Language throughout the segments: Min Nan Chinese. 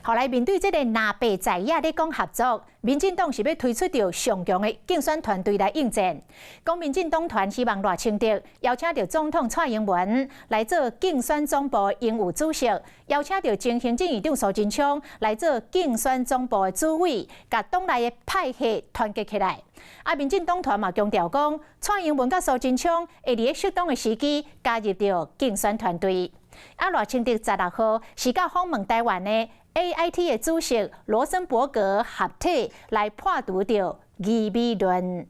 後來面對這个藍白在野咧講合作，民進黨是欲推出著上強的競選團隊來應戰。講民進黨團希望賴清德邀請著總統蔡英文來做競選總部榮譽主席，邀請著前行政院長蘇貞昌來做競選總部的主委，共黨內的派系團結起來。啊，民進黨團嘛強調講，蔡英文佮蘇貞昌會佇適當的時機加入著競選團隊。啊，賴清德16號是佮訪問台灣的 AIT 的主席羅森伯格合體來破除著疑美論。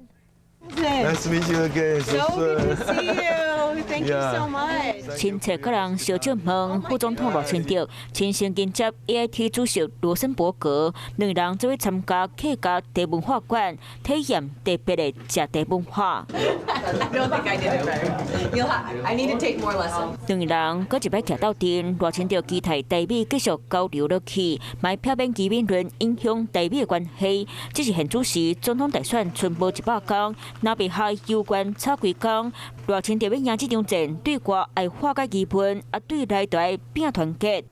Nice to meet you again. So good to see you. Thank you so much. 親切佮人相接問，副總統賴清德親身迎接 AIT 主席羅森伯格，兩人做伙參加客家茶文化館，體驗特別的食茶文化。 I don't think I did it very. I need to take more lessons. 兩人閣一擺徛鬥陣，賴清德期待台美繼續交流落去，嘛避免疑美論影響台美的關係。只是現主時總統大選賰無100工，藍白合猶原吵規工，賴清德欲贏這場戰，對外愛化解疑問，啊對內就愛拼團結。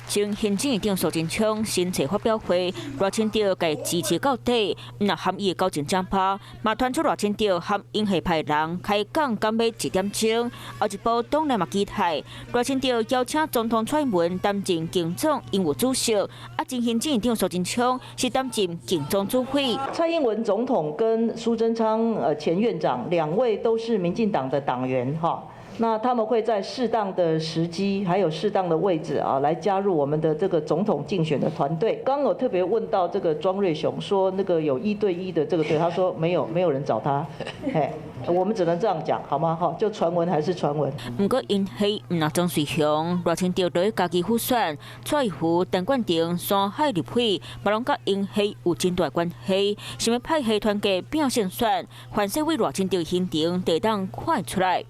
前行政院長蘇貞昌新冊發表會，賴清德共支持到底，毋若含伊的交情正拍，嘛傳出賴清德和英系派人開講敢欲一點鐘，後一步黨內嘛期待賴清德邀請總統蔡英文擔任競總榮譽主席，啊前行政院長蘇貞昌是擔任競總主委。蔡英文總統跟蘇貞昌前院長兩位都是民進黨的黨員哈。那他們會在適當的時機，還有適當的位置啊，來加入我們的這個總統競選的團隊。剛剛我特別問到這個莊瑞雄，說那個有一對一的這個對，他說沒有，沒有人找他。嘿，我們只能這樣講，好嗎？哈，就傳聞還是傳聞。毋過英系毋若莊瑞雄，賴清德落去家己輔選，蔡胡、陳冠廷、山海立委，嘛攏佮英系有真大關係，想欲派系團結拼勝選，凡勢為賴清德行程，會當看出來。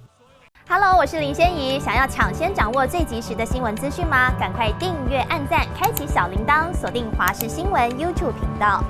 Hello，我是林仙怡。想要搶先掌握最及時的新聞資訊嗎？趕快訂閱、按讚、開啟小鈴鐺，鎖定華視新聞 YouTube 頻道。